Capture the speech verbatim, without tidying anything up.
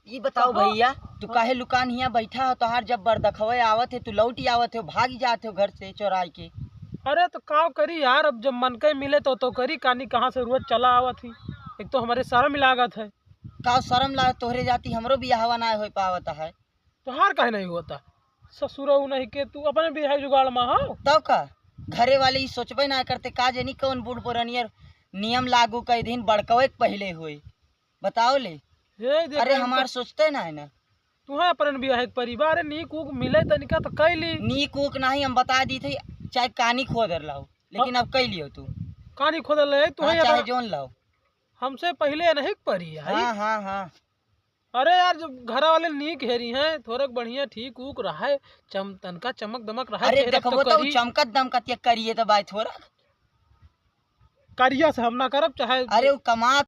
ई बताओ कहो। भैया, तू हाँ। काहे लुकान हियाँ बैठा हो? तोहार जब बरदखवे आवत है, तू लौट ही आवत हो, भाग ही जात हो घर से चोराई के। अरे तो का करी यार, अब जब मन के मिले तो, तो करी, कानी कहाँ से रोज चला आवत ही। एक तो हमरे शर्म लागत है। का शर्म लागत? तोहरे जाती हमरो बियाहवा ना हो पावत है। तोहार काहे नहीं होता? ससुरऊ नहीं के तू अपने बियाह जुगाड़ में हो। तब का? घरे वाले ई सोचबे ना करते का, जानी कौन बूढ़ पुरनियर नियम लागू कर दिन बड़कवे के पहले होई। बताओ ले। हे देख अरे भाई, हमार तो सोचते ना है ना। तुहे अपन बियाह के परिवार है, नीक ऊक मिले तनिका तो कैली। नीक ऊक नहीं, हम बता दी थी, चाहे कानी खोदर लाओ, लेकिन हाँ। अब कैलियो तू। कानी खोदर ले, तुहे हाँ, चाहे अपन जोन लाओ। हमसे पहले नहीं परी है। हाँ, हाँ, हाँ। अरे यार, जब घर वाले नीक हेरी हैं, थोड़क बढ़िया ठीक ऊक रहे, चम-, तनका चमक दमक रहे, अरे चेहरा देखबो तो तो करी। चमकत दमकत ये करिए तो भाई थोड़ा। करिया से हम ना करब, चाहे अरे वो कमात